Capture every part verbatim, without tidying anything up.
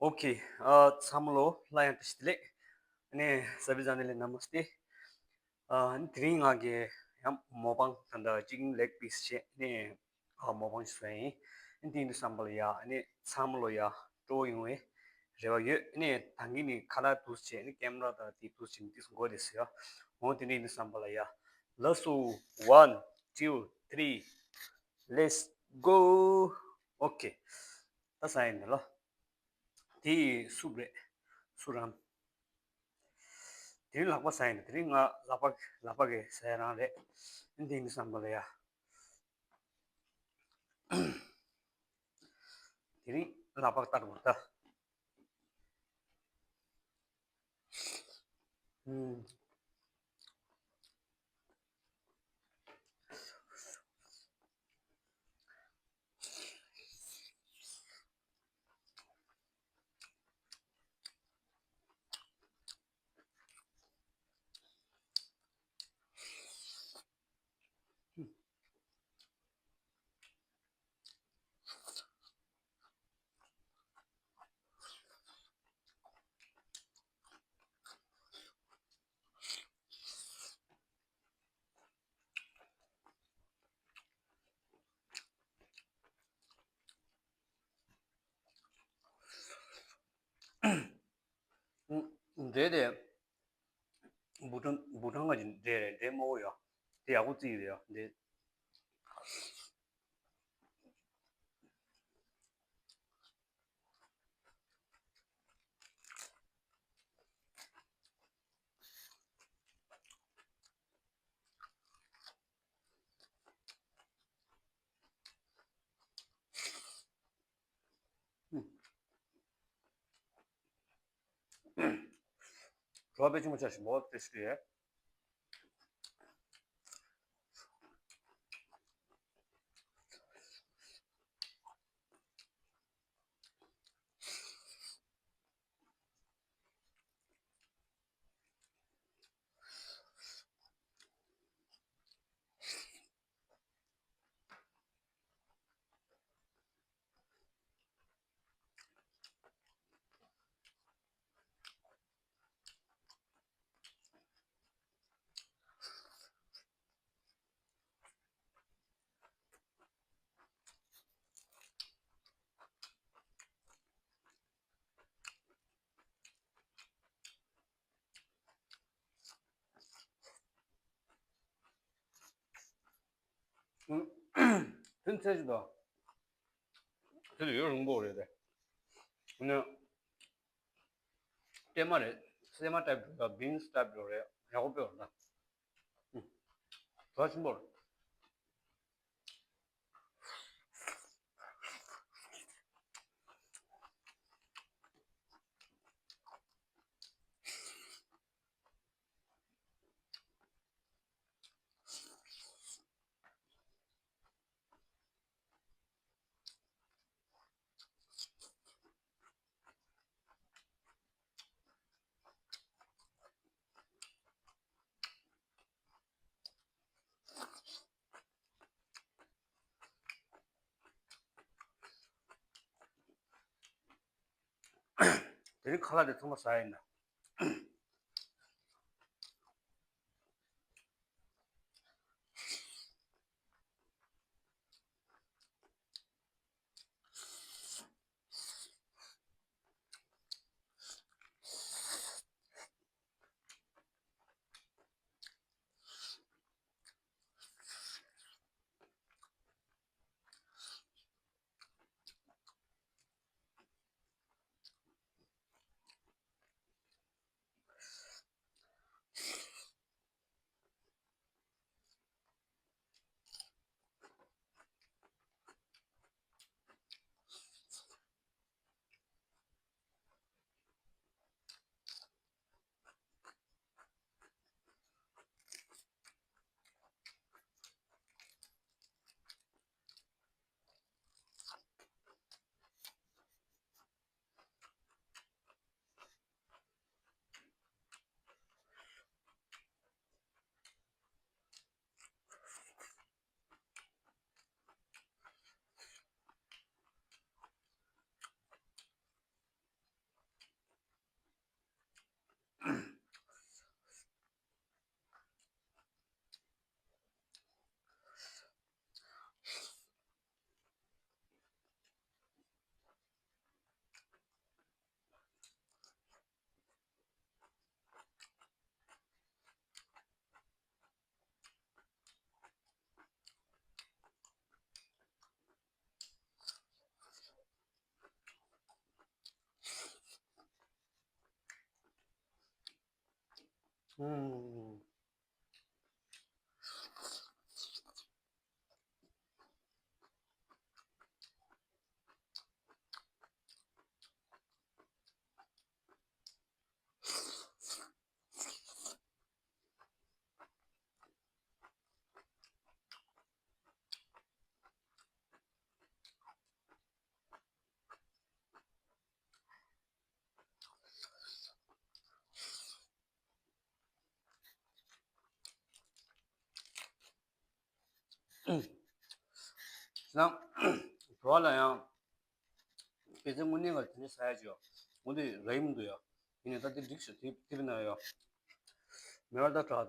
ཨོ་ཁེ། ཨ་ཚང་མ་ལོ་སླར་ཡང་བཀྲ་ཤིས་བདེ་ལེགས། ཨ་ནི་སབ་བི་ཛ་ནི་ལེ་ན་མ་སྟེ། ཨ་དེ་རིང་ང་གི་ཡང་མོ་པང་ད་ལྟ་ཅིག་ལེག་པིས་བྱས་ནས་ཨ་མོ་པང་ཞིག་བཟོས་ཡིན། ཨ་དེ་ཡིན་དུས་ཙམ་པ་ལ་ཡ་ཨ་ནི་ཚང་མ་ལོ་ཡ་སྤྲོ་བོ་ཡོང་བའི་རེ་བ་ཡོད། ཨ་ནི་ད་གིན་ནི་ཁ་ལག་འདུག་བྱས་ཨ་ནི་ཀེམ་ར་དང་དེ་འདུག་བྱས་ནས་འདི་འགོ་དེ་ཟེར་ཡ། འོ་དེ་འདྲ་ཡིན་དུས་ཙམ་པ་ལ་ཡ། ལགས་སོ། One, two, three, let's go. ཨོ་ཁེ། ད་ཟ་ཡིན་ནི་ལོ། དེ་སུབ་རེད། སུ་རམ། དེ་རིང་ལག་པ་ཟ་ཡིན། དེ་རིང་ང་ལག་པ་ལག་པ་གི་ཟ་ཡ་རང་རེད། འདི་ཡིན་བསམ་པ་ལ་ཡ། དེ་རིང་ལག་པ་ལྟར་བ་ད། ཨུམ། འབྲས་དེ་བུ་ཕྲུག་བུ་ཕྲུག་ང་གི་འབྲས་རེད། འབྲས་མོ་ཡོ། དེ་ཡག་པོ་བརྩིས་རེད་ཡོ་འདི། བྲོ་བ་དཔེ་ཆེན་པོ་ཆགས་ཤིང་མོ་དཔེ་ཤུ་ཡས། ཐུན་ཚད་ཅིག་དང་། དེ་ལ་ཡོད་རིང་པོ་རེད་དེ། ནི། ཀྲེ་མ་རེད། སྲན་མ་ཊའིབ་འགྲོ་ཡ། བིན་སི་ཊའིབ་འགྲོ་རེད། ཡག་པོ་དཔེ་ཡོད་ད། ཨུ། བ་ཆེན་པོ་རེད། དེ་རིང་ཁ་ལག་དེ་ཚང་མ་ཟ་ཡིན་ན། ཨུམ། ནང་བྲོ་བ་ལ་ཡང་། དཔེ་ཆ་དངོས་གནས་ཀྱི་དེ་འདྲ་ཟ་ཡ་ཅིག་ཡོད། འོ་དེ་རག་གི་མི་འདུག་ཡ། ཡིན་ནའི་ད་དེ་འགྲིག་ཤག་དེ་དེ་བས་ན་ཡ། མེད་པར་ད་དྲག་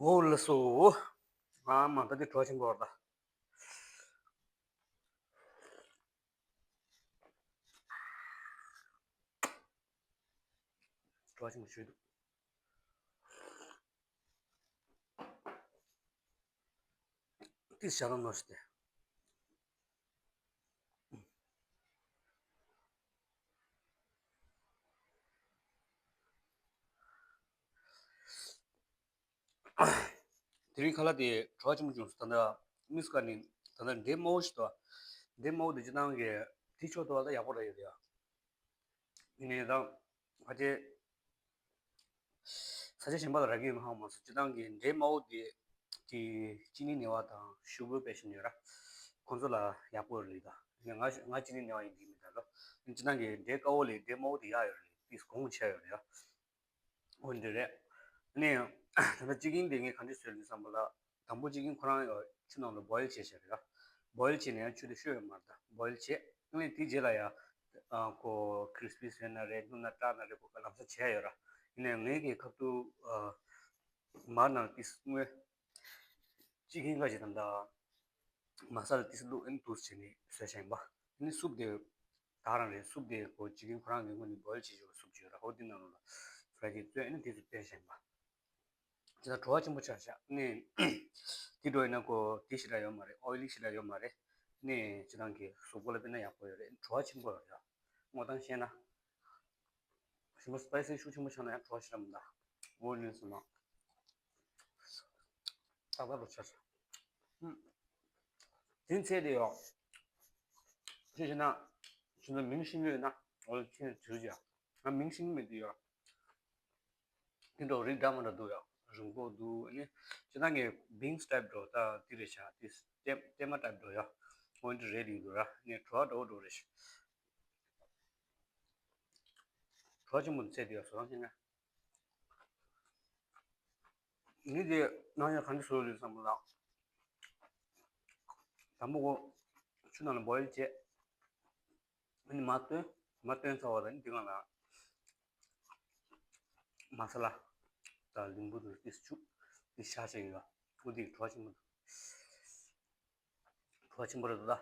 འོ་ལགས་སོ། ཨ་མ་ད་འདི་བྲོ་བ་ཆེན་པོ་རེད་ད། བྲོ་བ་ཆེན་པོ་ཞིག་འདུག་དེ་ཞྭ་ལ་ནོར་ཞིག་སྟེ། དེ་རིང་ཁ་ལག་དེ་བྲོ་བ་ཆེན་པོ་བྱུང་སོང་། ད་ལྟ་དམིགས་སུ་བཀར་ནས་ད་ལྟ་འབྲས་དམར་པོ་ཞིག་འདུག་འབྲས་དམར་པོ་དེ་སྤྱིར་བཏང་གི་དེ་ཆོག་འདུག་བ། ད་ཡག་པོ་རེད་ཡོད་ཡ། ཡིན་ནའི་ད་ཕལ་ཆེར་ ས་ཆ་གཞན་པ་ལ་རག་གི་ཡོད་མ་ཧ་གོ་མ་སོང་། སྤྱིར་བཏང་གི་འབྲས་དམར་པོ་དེ་ཀྱི་གཅིན་སྙི་ནད་པ་དང་ཤུ་གར་པེ་ཤེན་ཡོད་ར། ཁོང་ཚོ་ལ་ཡག་པོ་རེད་ད། ངས་ང་ང་གཅིན་སྙི་ནད་པ་ཡིན་དེ་མི་འདྲ་ལོ། སྤྱིར་བཏང་གི་འབྲས་དཀར་པོ་ལས་འབྲས་དམར་པོ་དེ་ཡག་ཡོད་རེད། ཏིས་གོང་ཆེ་ཡོད་རེད་ཡ། འོ་འདི་རེད། ནས་ད་ལྟ་ཅི་ཀིན་དེ་ངས་ག་འདྲ་བཟོས་ལ་བསམ་པ་ལ། དང་པོ་ཅི་ཀིན་ཁོ་རང་ཡང་ཆུ་ནང་ལ་བོ་ཡིལ་བྱས་བྱས་རེད་ལ། བོ་ཡིལ་བྱས་ནས་ཡང་ཆུ་དེ་བཤོས་ཡོད་མ་རེད་ད། བོ་ཡིལ་བྱས། ཨ་ནི་དེའི་རྗེས་ལ་ཡང་ཨ་ཁོ་ཁི་རི་སི་པི་བཟོས་ན་རེད། སྣུམ་ནང་བཀྲ་ན་རེད། ཁོ་ག་ལམ་སང་བྱས་ཡོད་ར། ཡིན་ནའི་ངའི་གི་ཁ་ཐུག་ཨ་མར་ནང་ཏིས་དངོས་ཅི་ཀིན་ཁ་ཅིག་དང་ད་མ་ས་ལ་ཏིས་བླུགས། ཨ་ནི་འདུག་སེ་བྱས་ནས་བཟོས་བཞག་ཡིན་པ། ཨ་ནི་སུབ་དེ་ད་ག་རང་རེད། སུབ་དེ་ཁོ་ཅི་ཀིན་ཁོ་རང་གི་སྔོན་ནས་བོ་ཡིལ་བྱས་བྱས་སུབ་བྱས་ཡོད་ར། ཁོ་དེ་ནང་ལ་ཕ་ར་གི་བཙོས། ཨ་ནི་དེ་ཚོ་བཙོས་བཞག་ཡིན་པ། དེ་ལ་བྲོ་བ་ཆེན་པོ་ཆགས་ཤག་ནས་དེ་འགྲོ་ཡིན་ན་ཁོ་དེ་ཞེ་དྲག་ཡོད་མ་རེད། ཨོའི་ལི་ཞེ་དྲག་ཡོད་མ་རེད། ནས་སྤྱིར་བཏང་གི་གཟུགས་པོ་ལ་དཔེར་ན་ཡག་པོ་ཡོད་རེད། བྲོ་བ་ཆེན་པོ་ཡོད་རེད། དངོས་གཏམ་བཤད་ན། ཞིམ་པོ་སི་པའི་སི་ཤུགས་ཆེན་པོ་ཆགས་ན་ཡང་བྲོ་བ་ཞེ་དྲག་མི་འདུག་འོ་ནས་སོང་ན་ཏག་ཏག་འགྲོ་ཆགས་ཤག་ཨུམ། དེ་ཚད་དེ་ཡོད། ཅི་ཞེ་ན་ཁྱོད་ཚོ་མིང་ཤེས་ཀྱི་ཡོད་ན་འོ་ཁྱོད་ཚོས་ཀྱང་། ང་མིང་ཤེས་ཀྱི་མེད་དུ་ཡོད། དེ་འདྲ་རིགས་འདྲ་མི་འདྲ་འདུག་ཡ། རིང་པོ་འདུག་ཨ་ནི་སྤྱིར་བཏང་གི་བིན་སི་ཊའིབ་འདྲ་ད་དེ་རེད་ཤག་དེ་ཏེ་ཏེ་མ་ཊའིབ་འདྲ་ཡ། འོ་འདི་རེད་འདུག་ར། ནས་བྲོ་བ་འདྲ་བོ་འདྲ་བོ་རེད་ཤག་བྲོ་བ་ཆེན་པོ་ཚད་དེ་ཡ་བཟོ་སྟངས་བྱས་ན། ངས་དེ་ནང་ཡང་གང་འདྲ་བཟོ་རེད་བསམ་པ་ལ། དང་པོ་ཁོ་ཆུ་ནང་ལ་བོ་ཡིལ་བྱས། ཨ་ནི་མར་བཏོན། མར་བཏོན་ཚར་བ་དང་ནི་འདི་སྒང་ལ་མ་ས་ལ་དང་ལིམ་བུ་དང་ཏིས་བཅུག་ཏིས་ཤ་བྱས་ཡོད། འོ་འདི་བྲོ་བ་ཆེན་པོ་འདུག་བྲོ་བ་ཆེན་པོ་རེད་འདུག་ད།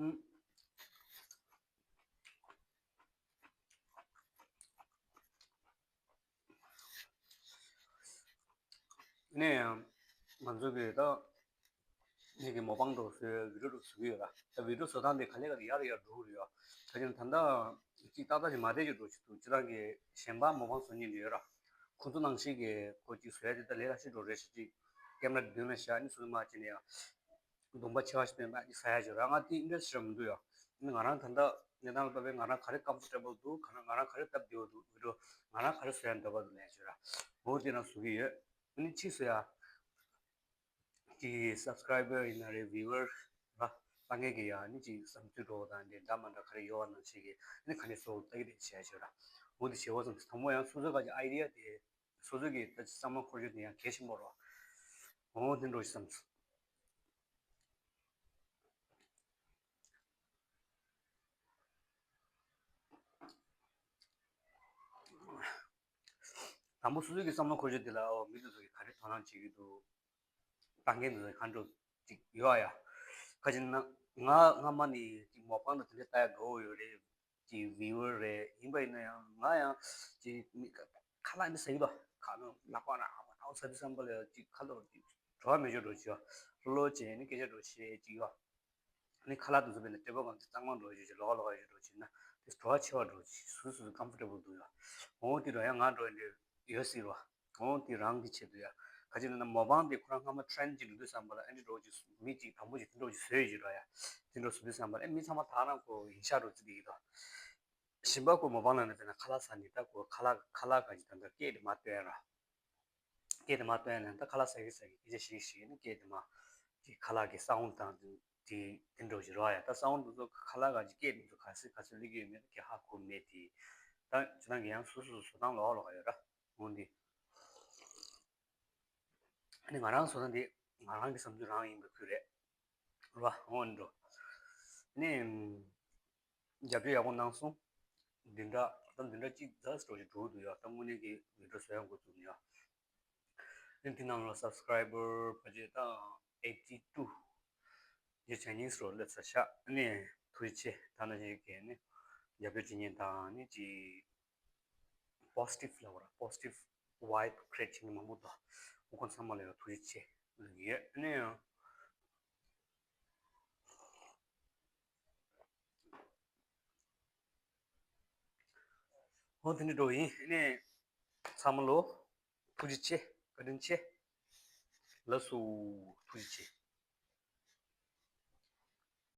ཨུམ། ནས་ཡང་ང་ཚོ་གི་ད་ངེད་ཀྱི་མོ་པང་འདྲ་བཟོས། བི་ཌིའོ་འདྲ་བཟོ་གི་ཡོད་ར། ད་བི་ཌིའོ་བཟོ་སྟངས་དེ་ག་ལེ་ག་ལེ་ཡར་ཡར་འགྲོ་གི་རེད་ཡ། ད་ཀྱང་ད་ལྟ་ཅིག་ཏག་ཏག་ཅིག་མ་བསྡད་ཀྱི་འགྲོ་ཅིག་འདུག་སྤྱིར་བཏང་གི་གཞན་པ་མོ་པང་བཟོ་མཁན་འདྲ་ཡོད་ར། ཁོ་ཚོ་ནང་བཞིན་གྱི་ཁོ་ཅིག་བཟོ་ཡ་དེ་ད་ལས་སླ་ཤོས་འདྲ་རེད་ཤག་ཅིག་ཀེམ་ར་མདུན་ལ་བཞག་ནས་བཟོ་མ་བྱས་ནས་ཡང་གདོང་པ་ཕྱེ་བ་ཞིག་སྟོན་པ་ཅིག་ཟ་ཡ་ཅིག་ར། ང་དེ་ཨིན་ཊི་རེ་སི་ཊི་ར་མི་འདུག་ཡ། ང་རང་ད་ལྟ་གནས་སྟངས་ལ་བབས་པས་ང་རང་ག་རེ་ཀམ་ཕོར་ཊེ་བལ་འདུག་ག་རེ་ང་རང་ག་རེ་སྟབས་བདེ་བོ་འདུག་བི་ཌིའོ་ང་རང་ག་རེ་བཟོ་ཡ་འདོད་པ་འདུག་ལབ་ཡ་ཅིག་ར། འོ་དེ་རང་བཟོ་གི་ཡོད། ཨ་ནི་ཅིག་བཟོ་ཡ། ཀྱི་སབ་སི་ཀ་རའི་བར་ཡིན་ན་རེད། བིའུ་ཨར་ར། ལྟ་མཁན་གྱི་ཡ་ནི་ཅིག་བསམ་ཚུལ་འདྲ་བོ་དང་དེ་འདྲ་མ་འདྲ་ག་རེ་ཡོད་པ་ནང་བཞིན་གྱི་ནི་ག་ནས་བཟོ་ལྟ་གི་རེད་བྱས་བྱས་ར། འོ་དེ་བྱེད་དགོས་བསམ། དང་པོ་ཡང་སོ་སོའི་ག་ཅིག་ཨའི་ཌི་ཡ་དེ་སོ་སོའི་གི་ད་བསམ་བློ་འཁོར་རྒྱུ་དེ་ཡང་གལ་ཆེན་པོ་རེད། འོ་དེ་འདྲ་བོ་ཞིག་བསམ། དང་པོ་སོ་སོའི་གི་བསམ་བློ་འཁོར་རྒྱུ་དེ་ལ་འོ་མི་དེ་ཚོ་གི་ག་རེ་དོ་སྣང་བྱེད་ཀྱི་འདུག་ལྟ་མཁན་དེ་ཚོ་གང་འགྲོ་ཅིག་ཡོད་ཨ་ཡ། ཁ་ཅིག་ན་ང་སྔ་མ་ནས་ཅིག་མོ་པང་དང་དེ་འདྲ་ལྟ་ཡ་དགའ་བོ་ཡོད་རེད། ཅིག་བིའུ་ཨར་རེད། ཡིན་པ་ཡིན་ན་ཡང་ང་ཡང་ཅིག་མི་ཁ་ལག་འདི་ཟ་གི་འདུག་ཁ་ནང་ལག་པ་རང་ཨ་མ་ཨའོ་ཟ་དུས་བསམ་པ་ལ་ཅིག་ཁ་ལོ་ཅིག་བྲོ་བ་མེད་ཅོག་འགྲོ་ཅིག་ཡོད། ལོ་ལོ་བྱས་ནས་སྐད་ཆ་འགྲོ་བཤད་ཅིག་ཡོད། ནི་ཁ་ལག་དེ་ཚོ་བས་ན་ཊེ་བལ་སྒང་དེ་གཙང་མ་འགྲོ་ཡོད་ཅིག་ལོག་ལོག་ཡོད་འགྲོ་ཅིག་ན་དེ་བྲོ་བ་ཆེ་བ་འགྲོ་ཅིག་སུ་སུ་ཀམ་ཕོར་ཊེ་བལ་འདུག་ཡ། འོ་དེ་འགྲོ་ཡང་ང་འགྲོ་ཡ་འདི་ཡོད་སྲིད་རོ། འོ་དེ་རང་གི་ཆེད་དུ་ཡ། ག་ཅི་ན་ན་མོ་པང་དེ་ཁོ་རང་སྔ་མ་ཊེ་རེན་ཌི་ཅིག་འགྲོ་དུས་བསམ་པ་ལ་ཨེ་འདྲ་འགྲོ་ཅིག་མི་ཅིག་དང་པོ་ཅིག་དེ་འགྲོ་ཅིག་བཟོས་ཡོད་ཅིག་རོ་ཡ། དེ་འགྲོ་བཟོ་དུས་བསམ་པ་ལ་ཨེ་མི་ཚང་མ་ད་རང་ཁོ་ཡིན་ཤག་འགྲོ་ཅིག་དེ་ཡིན་རོ། ཞིམ་པ་ཁོ་མོ་པང་ལ་ན་དེ་ན་ཁ་ལག་ཟ་ནི་ད་ཁོ་ཁ་ལག་ཁ་ལག་ག་ཅི་ད་ད་སྐད་དེ་མ་སྟོན་ར། སྐད་དེ་མ་སྟོན་ནས་ད་ཁ་ལག་ཟ་གི་ཟ་གི་སྐད་ཆ་བཤད་གི་བཤད་གི་ནི་སྐད་དེ་མ་ཅིག་ཁ་ལག་གི་སའུན་ཌི་དང་དེ་དེ་དེ་འདྲ་ཞིག་རོ་ཡ། ད་སའུན་ཌི་དེ་ཚོ་ཁ་ལག་ག་ཅིག་སྐད་དེ་ཚོ་ག་ཚོད་ག་ཚོད་སླེབས་ཀྱི་ཡོད་མེད་ཀྱི་ཧ་གོ་མེད་དེ། ད་ཁྱེད་རང་གི་ཡང་སོ་སོ་བཟོ་སྟངས་ལོགས་ལོགས་ཡོད་ར། འོ་འདི་ཨ་ནི་ང་རང་བཟོ་སྟངས་དེ་ང་རང་གི་བསམ་ཚུལ་རང་ཡིན་པའི་ཁུལ་རེད། ར་འོ་འདྲ། ནི་རྒྱབ་སྐྱོར་ཡག་པོ་གནང་སོང་། བདུན་ཕྲག་ད་བདུན་ཕྲག་གཅིག་ཙམ་འགྲོ་ཞིག་འགྲོ་གི་འདུག་ཡ། ད་དངོས་གནས་ཀྱི་བི་ཌིའོ་བཟོ་ཡག་འགོ་བཙུགས་ནས་ཡ། ནི་དེ་ནང་ལ་སབ་སི་ཀ་རའི་བར་ཕལ་ཆེར་ད་ཨེ་ཊི་ཊུ་ཡི་ཆ་གཉིས་སུ་སླེབས་ཚར་ཤག་ནི་ཐུགས་རྗེ་ཆེ། ད་ནང་བཞིན་གྱི་ནི་རྒྱབ་སྐྱོར་བྱེད་མཁན་དང་ནི་ཅི་པོ་སི་ཊིབ་ལབ་པ་ར། པོ་སི་ཊིབ་ཝའེབ་ཀི་རི་ཨེ་ཊི་བྱེད་མཁན་མང་པོ་འདུག་འོ་ཁོང་ཚང་མ་ལ་ཡང་ཐུགས་རྗེ་ཆེ་ལབ་ཀྱི་ཡོད། ཨ་ནི་ཡང་འོ་དེ་འདྲ་འགྲོ་ཡིན། ཨ་ནི་ཚང་མ་ལོ། ཐུགས་རྗེ་ཆེ། བཀའ་དྲིན་ཆེ། ལགས་སོ། ཐུགས་རྗེ་ཆེ།